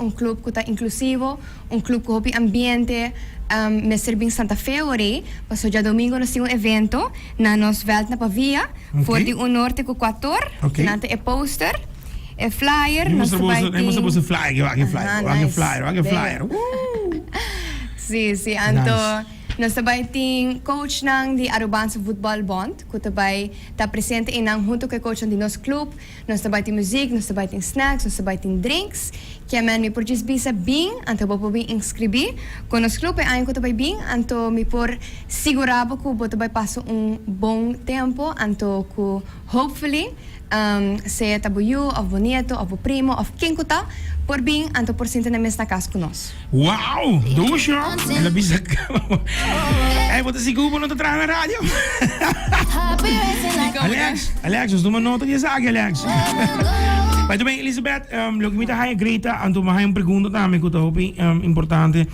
un club cu ta inclusivo, un club cu hopi ambiente, mester bin Santa Fe awor, paso djadomingo nos tin un evento na nos veld na Pavia, for di un or te cu cuator, nan ta e poster, e flyer, nos ta bay tin. Muestra boso flyer, wak e flyer, wak e flyer, wak e flyer. Si, si, anto nos ta bay tin coachnan di Arubaanse Voetbal Bond cu ta bay ta presente eynan hunto cu e coachnan di nos club. Nos ta bai tin muziek, nos ta bai tin snacks, nos ta bai tin drinks. Kiamen mi por djis bisa bin, anto bo por bin inscribí cu nos club e aña cu ta bai bin, anto mi por sigura bo cu bo ta bai pasa un bon tempo, anto cu hopefully sea ta bo yu of bo nieto of bo primo of ken cu ta por bin anto por sinta nan mes na cas cu nos. Wow! Dushi ho! El a bisa Ey, bo ta sigur bo no ta traha na radio? Alex, Alex, nos tuma nota di esaki, Alex. By the way, Elizabeth, um, loke mi ta haya great ta, anto mi haya un pregunta tambe ku ta hopi um, importante.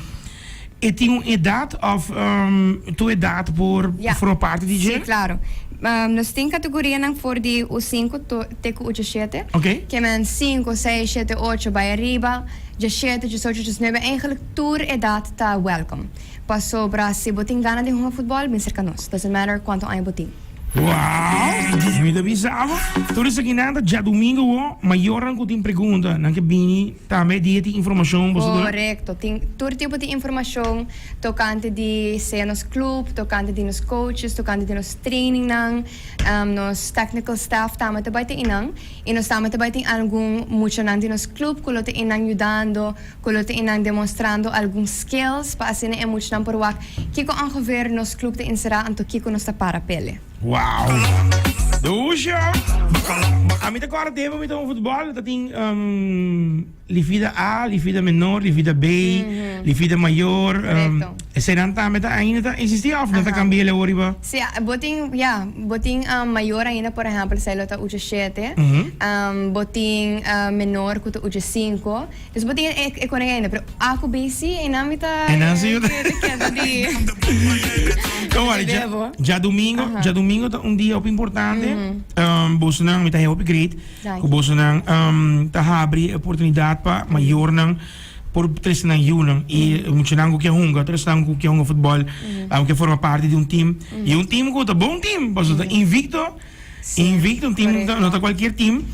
E tin un edad of um, tu edad por Ja. forma parte di Sí, dje? claro. Um, nos tin categorianan for di U5 to, te cu U17. Oké. Ke men 5, 6, 7, 8 bai ariba. Diesshete, diesocho, diesnuebe, eigenlijk tur edat ta welkom. Pasobra si bo tin gana di hunga futbòl, bin serka nos. Doesn't matter kuantu aña bo tin. Wow! Mi ta bisa abo, tur esakinan ta djadumingu wo, mayornan ku tin pregunta, nan ke bini tambe dia tin informashon boso duna? Korekto, tin tur tipo di informashon tokante di sea nos club, tokante di nos coaches, tokante di nos trainingnan, nos technical staff tambe ta bai ta einan. I nos tambe ta bai tin algun muchanan di nos club cu lo ta einan yudando, cu lo ta einan demostrando algun skills pa asina e muchanan por wak kico ongeveer nos club ta encera anto kico nos ta para pele. Wow! Dushi oh! Ami ta corda tempo mi ta hunga futbol ta tin Lifida A, Lifida Menor, Lifida B, Lifida Mayor. Correcto. Eseinan tambe ta ainda ta existi of nan ta cambia leu riba? Si, bo tin, ya, bo tin mayor ainda, por ehempel, esei lo ta ucho shete, bo tin menor cu ta ucho cinco, dus bo tin e e conen ainda, pero A cu B si, einan mi ta Einan si keda di Don't worry, djadumingo, djadumingo ta un dia hopi importante, bosonan mi ta haya hopi great. Ku bosonan ta habri e oportunidat pa mayornan por trese nan yunan i muchanan ku ke hunga, tur esnan ku ke hunga futbòl, ku ke forma parti di un tim. I un tim ku ta bon tim, pasobra ta invicto, invicto, un tim no ta kualkier tim.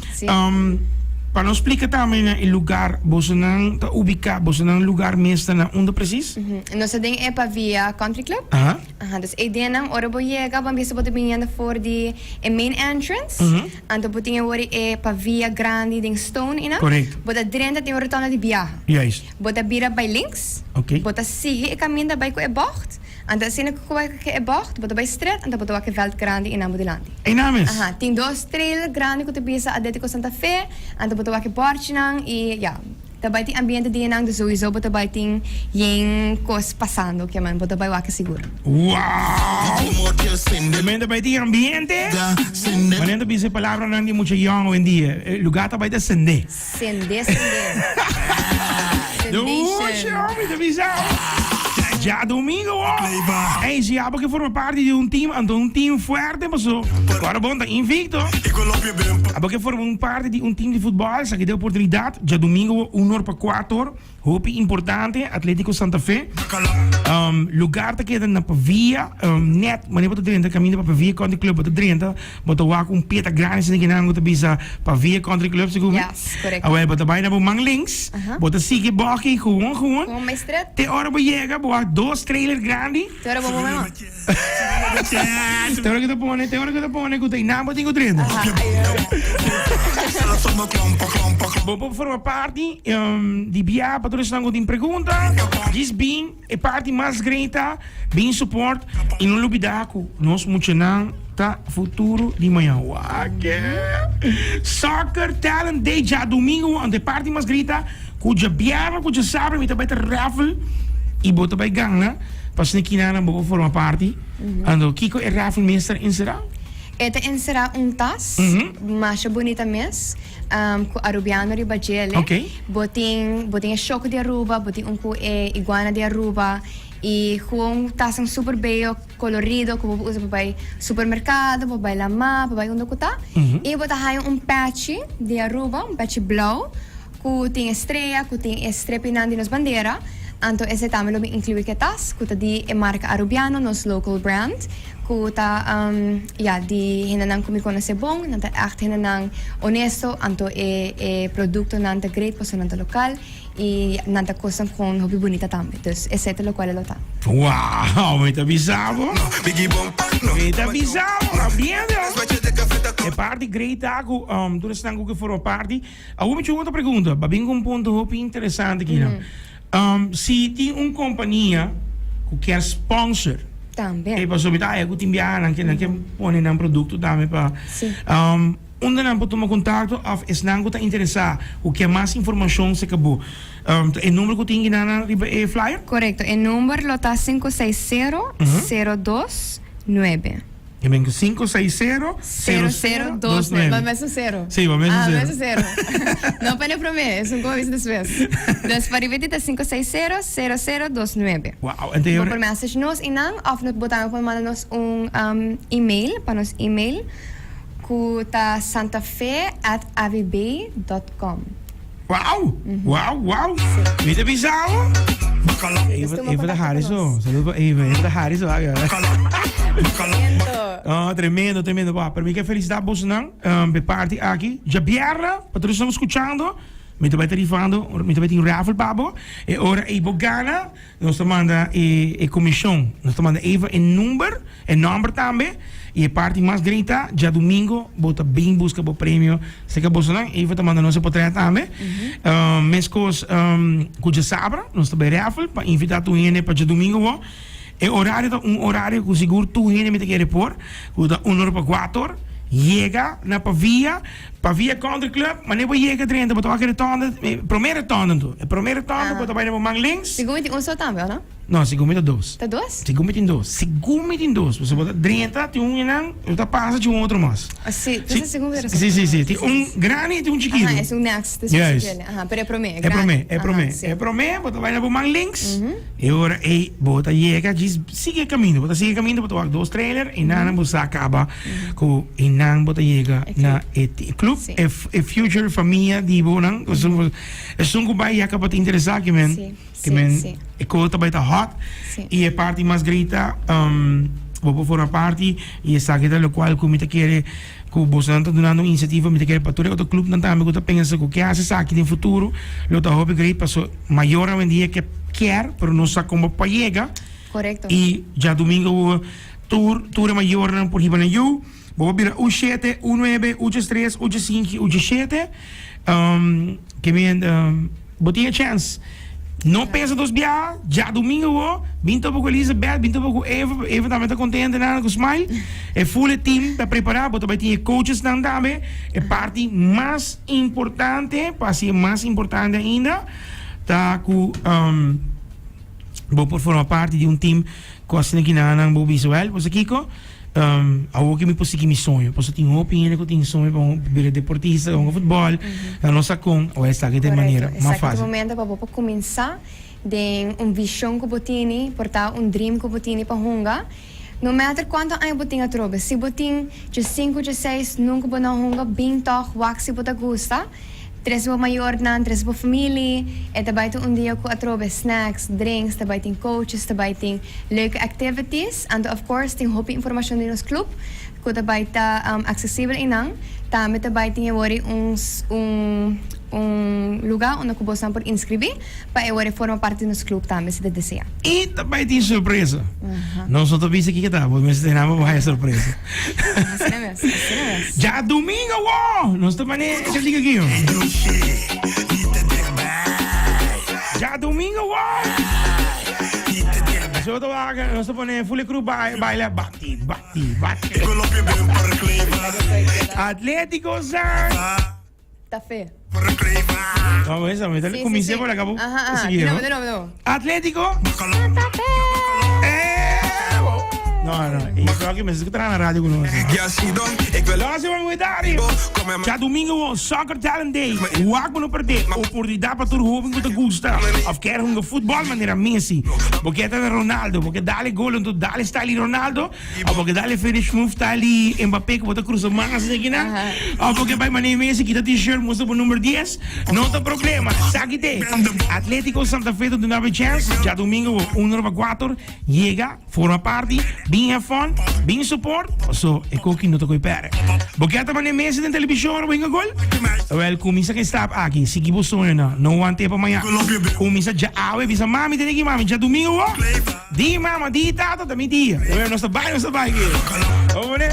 Pa nos splika tambe na e lugar bosonan ta ubiká, bosonan lugar mes ta na unda presis? Nos ta den e Pavia Country Club. Aha, dus e ideanan ora bo yega bo a bisa bo ta biniendo for di e main entrance. Anto bo tin e wori e pavia grandi den stone einan. Correcto. Bo ta drenta den un rotonda di biaha. Juist. Bo ta bira bai links. Ok. Bo ta sigui e caminda bai cu e bocht. Anto asina cu bo bai cu e bocht, bo ta bai stret, anto bo ta wak e veld grandi einan bo dilanti. Einan mes? Aha, tin dos trail grandi cu ta bisa Atletico Santa Fe, anto bo ta wak e borchinan y ya. Ta bai tin ambiente di enan, dus souiso bo ta bai tin yen kos pasando, ke man bo ta bai wak sigur. Wow! De men ta bai tin ambiente. Wanneer ta bisa e palabranan di mucha yong hoy en dia, e lugar ta bai ta sende. Sende, sende. Dushi, Sendation. mi ta bisa. Djadomingo, oh. Ey, si abo ke forma parti di un team, anto un team fuerte, paso ora bon ta invicto. Abo ke forma un parti di un team di futbal, sa ke den oportunidad. Djadumingo un or pa kuator, hopi importante, Atletico Santa Fe. Lugar ta keda na Pavia, net wanneer bo ta drenta kaminda pa Pavia Country Club, bo ta drenta, bo ta wak un pieta grandi asina kinan ku ta bisa Pavia Country Club, segun mi. Yes, korekto. Awel, bo ta bai na bo man links, bo ta sigui boki gewoon gewoon, Gewoon bai stret. te ora bo yega bo wak dos trailer grandi. Te ora bo bo bai man. Te ora ku ta pone, te ora ku ta pone ku ta inan bo tin ku drenta. Bo por forma parti di bia pa tur esnan ku tin pregunta. Djis bin e parti mas greta, bin support i no lubida ku nos muchanan ta futuro di mañan. Wak! Soccer Talent Day djadumingu anto e parti mas grita ku djabièrnè ku djasabra mi ta bai ta raffle i bo ta bai gana. Pasobra kinanan bo por forma parti. Anto kiko e raffle mes ta enserá? E ta enserá un tas masha bunita mes ku Arubiano riba djele. Bo tin bo tin e shoko di Aruba, bo tin un ku e iguana di Aruba i gewoon tasnan super beyo, kolorido ku bo por usa pa bai supermerkado, pa bai lamá, pa bai unda ku ta. I bo ta haña un pèchi di Aruba, un pèchi blou. Ku tin e strea, ku tin e strepinan di nos bandera. Anto esei tambe lo bin inkluí ku e tas, ku ta di e marka Arubiano, nos local brand, ku ta ya di hendenan ku mi konosé bon, nan ta ègt hendenan honesto, anto e e produktonan ta great pasobra nan ta lokal i nan ta kosnan kon hopi bunita tambe. Dus esei ta lokual e lo ta. Wow, mi ta bisa bo. Mi ta bisa bo, abiendo. E parti great ta ku tur esnan ku ke forma parti. Awor mi tin otro pregunta, ba bin ku un punto hopi interesante kinan. Si tin un kompania ku kier sponsor, Tambe. e pasobra mi ta haya ku tin biaha nan ke nan ke pone nan produkto tambe pa unda nan por tuma kontakto òf esnan ku ta interesá ku kier mas informashon serka bo, ta e number ku tin kinan nan riba e flyer? Korekto, e number lo ta 560 029. E ben ku 5, 6, 0, 0, 0, 2, 9. Ba mesun sero. Sí, ba mesun ah, sero. mesun sero. No pone promé, es un como bisa despues. Dus pa repeti ta 5, 6, 0, 0, 0, 2, 9. Wow, ente Bo por message nos y nan, of no, bo tambe por manda nos un um, email, pa nos email, ku ta santafe@avb.com. Wow, wow, wow. Mi ta bisa bo. Eva, Eva ta hari so. Saludo pa Eva. Eva ta hari so. Oh, tremendo, tremendo. Wow, pero mi ke felicita bosonan um, pe party aki. Djabièrnè, pa tur esnan escuchando, mi ta bai ta rifando, mi ta bai tin raffle pa bo. E ora ei bo gana, Nos ta manda e e comision, nos ta manda Eva e number, e nomber tambe, y e parti mas grei ta djadumingo bo ta bin busca bo premio cerca bosonan. Eva ta manda nos e potret tambe. Mescos cu djasabra nos ta bay raffle pa invita tur hende pa djadumingo bo. E horario ta un horario cu sigur tur hende mi ta kere por, cu ta un ora pa cuater, yega na Pavia. Pavia Country Club, wanneer bo yega drenta bo ta wak e rotonde, e prome rotonde anto, e prome rotonde bo ta bai na bo man links. Segun mi tin un so tambe, o no? No, segun mi ta dos. Ta dos? Segun mi tin dos. Segun mi tin dos. Pasobra bo ta drenta, tin un enan, bo ta pasa tin un otro mas. Ah, si, entonces segun mi ta Si, si, si. Tin un grandi y tin un chikitu. Aha, es un next, despues Juist. di kele. Aha, pero e prome, e E grandi. prome, e prome. Aha, si. E prome, bo ta bai na bo man links. E ora ei bo ta yega djis sigui e kaminda. Bo ta sigui e kaminda, bo ta wak dos trailer i nan bo sa kaba ku i nan bo ta yega na e club, e e future famia di bo nan. Esun ku bai ya kaba ta interesá ke men ke men e kos ta bai ta hot i e parti mas grei ta bo por forma parti i esaki ta lokual ku mi ta kere ku bosonan ta dunando un inisiativa. Mi ta kere pa tur e otro clubnan tambe ku ta pensa ku ke hasi esaki den futuro lo ta hopi grei paso Mayor awendia ke kier pero no sa como pa yega. Correcto. Y djadomingo bo tur tur e mayornan por hiba nan yu. Bo por bira u shete, u nuebe, u diestres, u diesinki, u diesshete. Um, ke men um, bo tin e chance. No pensa dos biaha, djadomingo bo bin topa ku Elizabeth, bin topa ku Eva, Eva tambe ta contento nan ku smile. E full e team ta prepara, bo ta bai tin e coachesnan tambe. E parti mas Importante, pa hasi e mas importante ainda, ta ku bo por forma parti di un team ku asina kinanan bo bisa, wèl, bo sa kiko? Awor ke mi por sigui mi soño. Pasobra tin hopi hende ku tin soño pa bira deportista, hunga futbòl, nan no sa kon. Awor esaki ta e manera mas Esaki ta e fásil. momento pa bo por kuminsá den un vishon ku bo tini, por ta un dream ku bo tini pa hunga. No matter cuanto aña bo tin atrobe, si bo tin djesinku, djeseis, nunca bo no hunga, bin tog wak si bo ta gusta. Trese bo mayornan, trese bo famili. E ta bai tin un dia cu atrobe snacks, drinks, ta bai tin coaches, ta bai tin leuke activities. Anto of course tin hopi informacion di nos club cu ta bai ta accesibel eynan. Tambe ta bai tin e wori un un un luga unda cu bosnan por inscribi. Pa e worde forma parti di nos club tambe si ta desea. I ta bai tin sorpresa. Nos no ta bisa kiko ta, bo mester tene amo pa haya sorpresa. Asina mes, asina mes. Djadumingo wo! Nos ta mane e kantika aki. Djadumingo wo! Nos ta wak, nos ta pone full e crew baila bati, bati, bati. Atletico San. Ta fe. Vamos esa, me Sí, sí, comencé sí. por acá. Ajá, ajá. Sigue, De ¿no? nuevo, de nuevo, de nuevo. Atlético. Santa Fe. Eh, oh. No, no, e aki mester traha na radio ku nos. Luister wan we dari. Djadumingo Soccer Talent Day. Wak bo no perdé. Oportunidat pa tur hoben ku ta gusta of kier hunga futbòl manera Messi. Bo kier ta Ronaldo, bo kier dal e gol anto dal e style di Ronaldo of bo kier dal e finish move style di Mbappé ku bo ta krusa man asina kinan. Of bo kier bai manera Messi kita t-shirt mustra bo number dies. No ta problema. Esaki te Atletico Santa Fe ta duna bo e chèns. Djadumingo un ora pa kuater yega. Forma parti, bin have fun, bin support, paso e koki no ta koe pere. Bo kier ta mane Messi den televishon ora bo hinga gol? Wel, kuminsa ku e stap aki, sigui bo soñonan, no want'é pa maña. Kuminsa djawe, bisa mami tene ki mami, djadumingu bo? Di mama, di tata, ta mi dia. Wel, nos ta bai, nos ta bai ke. Bo pone?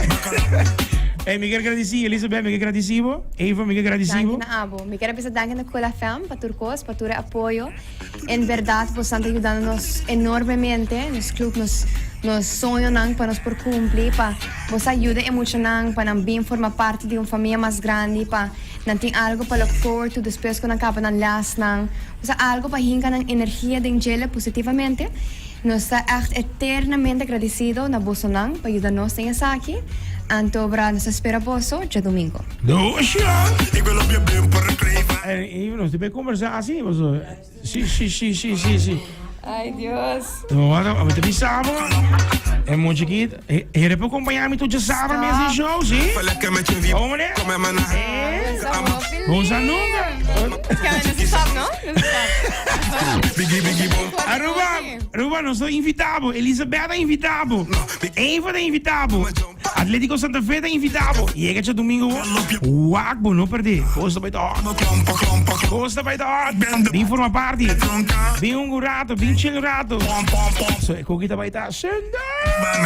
Ey, mi kier gradisí Elizabeth, mi kier gradisí bo. Eva, mi kier gradisí bo. Danki na abo. Mi kier a bisa danki na Cool FM pa tur kos, pa tur e apoyo. En berdad bosan ta yudando nos enormemente, nos club, nos nos soñonan pa nos por cumpli, pa bos a yuda e muchanan pa nan bin forma parti di un famia mas grandi, pa nan tin algo pa look forward to despues cu nan caba nan lesnan, osea algo pa hinca nan energia den djele positivamente. Nos ta echt eternamente agradecido na bosonan pa yuda nos den esaki, anto bra nos ta spera boso djadomingo. Doosje! En nos debe conversa así, boso. Sí, sí, sí, sí, sí, sí. Ay, Dios. No, a mi te bisa bo. E mucha chiquita. E por acompaña mi tu djasabra mes den show, sí? Oh, meneer. Eh? Goza nunca. No se stop, no? No se stop. Aruba, Aruba, nos ta invita bo. Elizabeth ta invita bo. Eva ta invita bo. Atletico Santa Fe ta invita bo. Yega djadumingo bo. Wak bo no perde. Cos ta bay ta hot. Cos ta bay ta hot. Bin forma parti. Bin un rato, bin chill un rato. So e koki ta bay ta sende.